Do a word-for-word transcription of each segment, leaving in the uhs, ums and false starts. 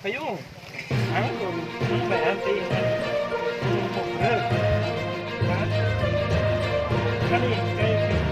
Kayo, ang ko, ang ba ang tei, ang ko, ha? Kani, kani, kani,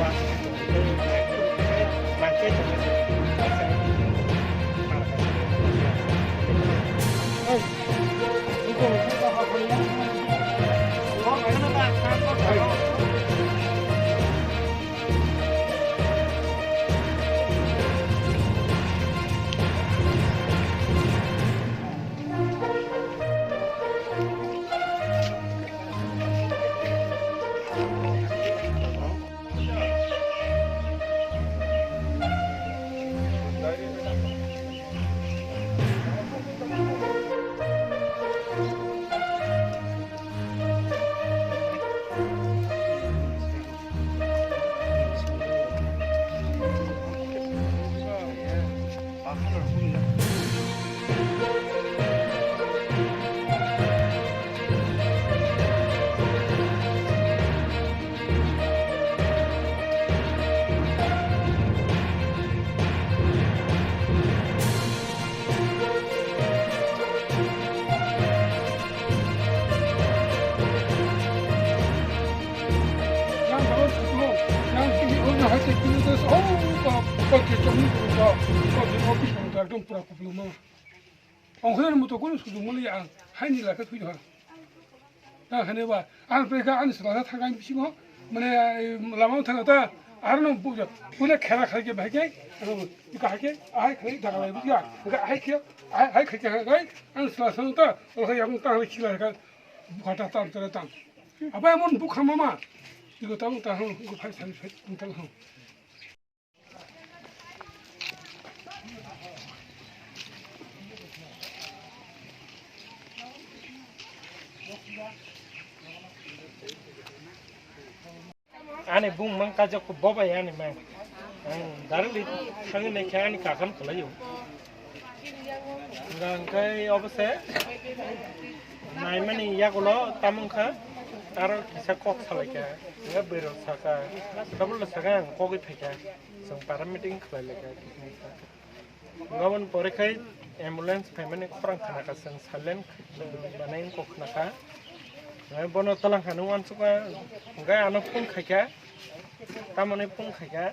Yang baru sepuluh, yang tinggi pun dah hati tinggi tu, oh, kau, kau kecil ni tu, kau, kau di office pun dah dong pura kuplu mau. Ongkhe ni muto kunu sudu muli ang, hai ni laka thui ha. Ta hane ba, ang peka ani sala thang ang bisingo, mane, lama thang ta, arno buja, puna khera khai ke bahai ke, ano, ka hai ke, ai khai daga lai buja, ga hai ke, ai, ai khai ke hai, ang sala thang ta, o khai ang ta lai khila ka, bukhata tam tara tam. Apa mon bukha mama, digo tam ta hang, go phai sai sai, tam hang. Ani bung mang kajak ko boba ya ni mang. Ang darli thang ne kha ani kakan khalai yo. Hingke obo se naimani yagulo tamung kha, aro kisa kok salai kha, hingke bwrwi rok saka, tabuk le saka ang kogwi phai kha, chwng para meeting khlai lai kha. Hingke aboni pore khai ambulance phaimani khorang khna kha, chwng silent banai wngkha khna kha. Hingke bono twlang kha nw uansukha, hingke ano phone khai kha, tamoni phone khai kha.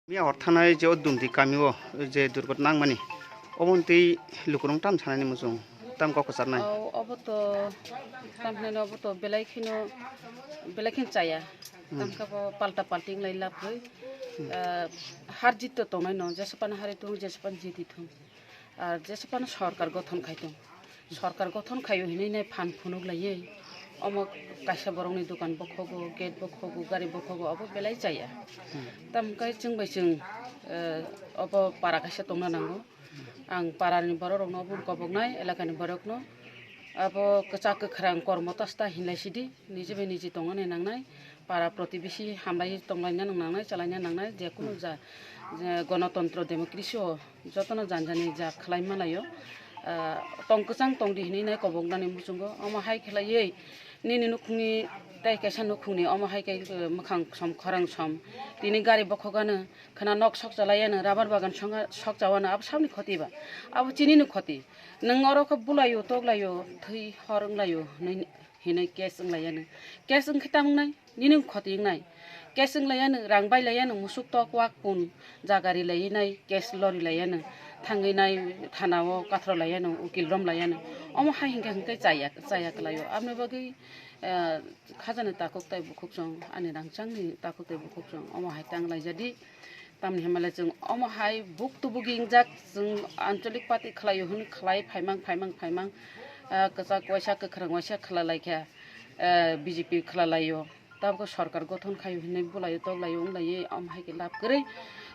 Miya hor thanai je o Dumdi kami o je durghotona nangmani, obo twi lukurok tam sanani muchung, tam kok kwcharnai. Au, obo to, tam hinani obo to belai kheno, belai kheno chaya. Hmm. Tam khe bo palta palti wnglai lab rwi, Hmm. ah, har jit to tongnai no, jesa phano hari thung, jesa phano jiti thung. Ar jesa phano sorkar gothon khai tong. Sorkar gothon khaio hinwi nai phan phunuk laiwi omo kaisa borokni dokan bokhogo, gate bokhogo, gari bokhogo, obo belai chaya. Hmm. Tamo khe chwng bai chwng, eh, obo para kaisa tongna nango. Ang parani borok rokno obo koboknai, elakani borokno abo kwchak kwkhrang kormo tasta hinlai sidi, niji bai niji tongna nangnai. Para protibesi hamlai tonglaina nangnai, chalaina nangnai, je kunu ja, je gonotontro democracy o jotono janjani ja khlai malaio. Ah, tong kwchang tong di hinwi nai koboknani muchungo. Omo hai khlaiwi nini nukhungni tei kaisa nukhungni omo hai khe, eh, mwkhang som khorang som. Tini gari bokhogano khna nok sok chalaiano, rabar bagan songa sok chawano, abo saboni khoti ba? Abo chinino khoti. Nwng oro khe bulaio, toklaio, thwi hor wnglaio hinwi hinwi case wng laiya nw. Case wng khe tamo wngnai? Nini wng khoti wngnai. Case wng laiya nw, rang bai laiya nw, musuk tok wak pun jaga ri laiya nai, case lo ri laiya nw. Thangwi nai thana o kathro laiya nw, ukil rom laiya nw. Omo hai hinkhe hinkhe chaya, chaya kwlaio. Aboni bagwi, eh, khajani takhuk tai bukhuk chwng, ani rangchakni takhuk tai bukhuk chwng, omo hai tang laijadi. Tamni hwnba le chwng omo hai buk tubuk wngjak, chwng ancholic party khlaio hwnwi khlai phaimang, phaimang, phaimang, ah, kwchak waisa, kwkhrang waisa khlai lai kha, ah, B J P khlai laio. Tabuk sorkar gothon khaio hwnwi bulaio, toklaio, wng laiwi, omo hai khe lab kwrwi,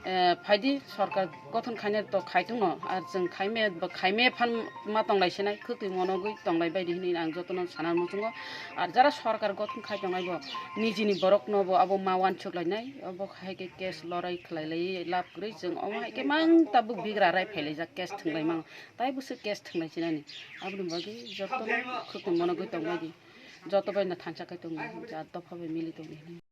eh, phaidi sorkar gothon khainai to khai tongno, ar chwng khaime, khaime phan ma tong lai sinai, khwtwi monogwi tong lai baidi hwnwi ang jotono sana muchungo. Ar jara sorkar gothon khai tongnai bo, nijini borokno bo abo ma uansuk lainai, obo hai khe case lorai khlai lai lab kwrwi chwng omo hai khe mang tabuk bigra rai phai laijak case thwng lai mang tai bwswk case thwng lai sinani aboni bagwi joto khwtwng monogwi tong bagwi joto bai no thansa khai tongo ja dopha bai mili tongwi hinwi.